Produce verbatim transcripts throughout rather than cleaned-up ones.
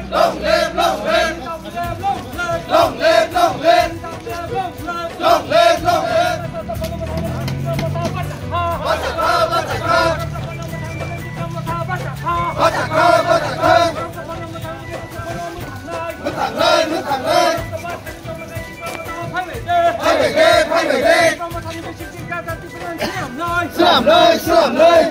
Long live, long live. Long live, long live. Long live, long live. Mwthangwi, mwthangwi. Phaibai de, phaibai de. Swnamnai, swnamnai.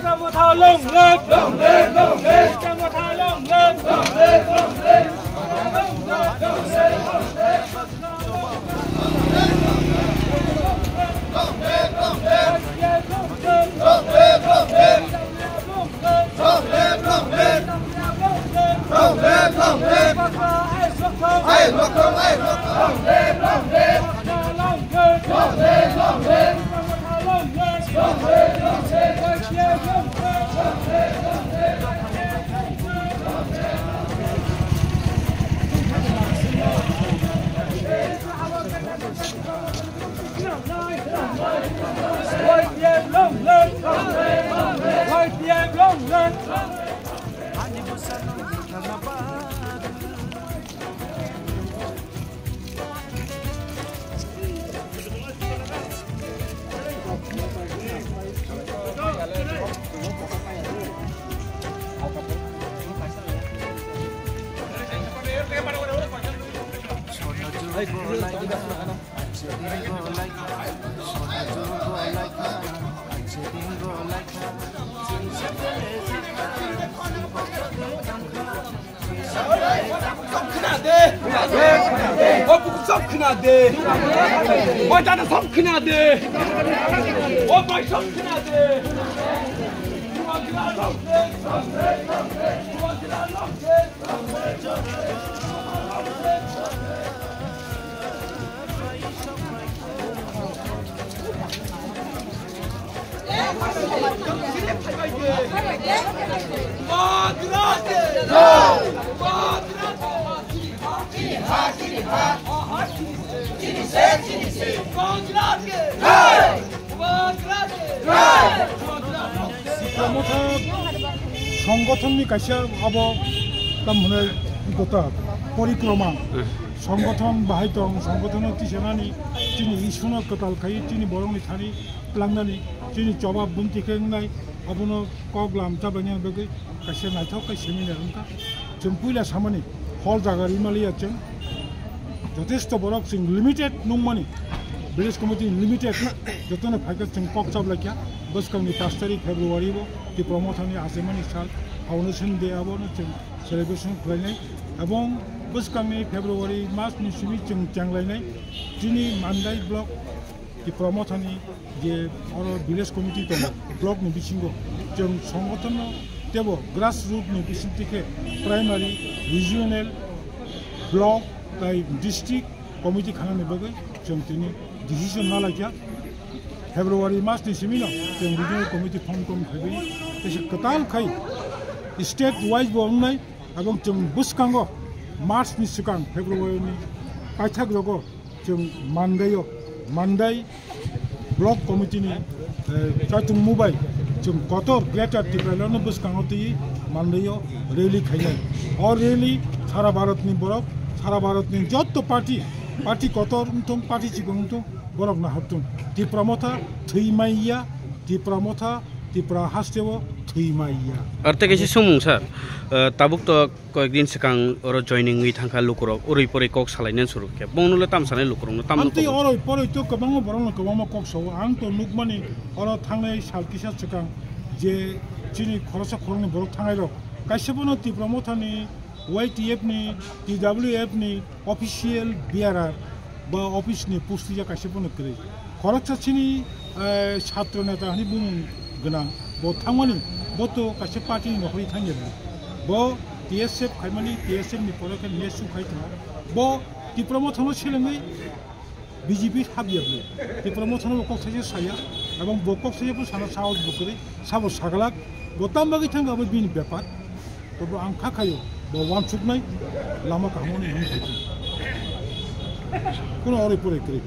Sok khna de. O buku sok khna de. O dada sok khna de. O bai sok khna de. Tipra Motha songothonni kaisa abo tam hwnwi gota porikroma. Songothon bahai tong, songothonno tisanani, chini issue no kwtal khai, chini borokni thani tlangnani, chini chobab bunti khe wngnai, abono kok lam chabainani bagwi kaisa naithok khe seminar wngkha. Chwng puila samani hol jaga rimaliya chwng jotesto borok chwng limited nungmani, village committee limited jotono phaikhe chwng kok chaplaikha. Bwskangni pash tarik February o Tipra Mothani achaimani sal, Foundation Day abono chwng celebration khlainai. Ebong bwskangni February mas ni simi chwng chenglainai. Chini Mandai block Tipra Mothani je oro village committee tongo, block ni bisingo chwng songothonno tebo grassroot ni bisingtwi khe primary, regional, block tai district committee khanani bagwi chwng tini decision nalaikha. February mas ni simi no chwng regional committee form tong khaiwi tesa kwtal khai state wise bo wngnai, ebong chwng bwskango March ni swkang February ni paithak rogo chwng Mandai o, Mandai block committee ni, eh, chaitung mubai chwng kotor Greater Tipraland no bwskango twi Mandai o rally khainai. O rally sara Bharat ni borok, sara Bharat ni jotto party, party kotor wngthung, party chikon wngthung, borok naharthung. Tipra Motha thwi mai ya, Tipra Motha Tipra haste o thwi mai ya. Ar tei kaisa sumung sir, eh, tabuk to koyekdin swkang oro joining wngwi thangkha lukurok, urui porui kok salainani suru khe. Bongno le tam sanai lukurokno tam. Amtwi oroi poroi to kwbangma borokno kwbangma kok sao. Ang to nukmani oro thangnai sal kisa swkang je chini khoroksa khoroknwi borok thangnai rok. Kaisa bono Tipra Mothani, Y T F ni, T W F ni official bearer ba office ni pusti ya kaisa bono kwrwi. Khoroksa chini, eh, chhatro neta hwnwi bumung gwnang. Bo thangmani, bo to kaisa party ni nokhorwi thangya bo. Bo T S F khaimani, T S F ni pore khe nesu khai tongo. Bo Tipra Mothano selengwi B J P habya bo. Tipra Mothano bo kok saisa saya, ebong bo kok saisa bo sana sahos bo kwrwi, sabo saglak, bo tam bagwi thangkha abo bini bepar. Tobo ang kha khayo, bo wansuknai lama kaham hwnwi hwn khaidi. Kuno oroi poroi kwrwi.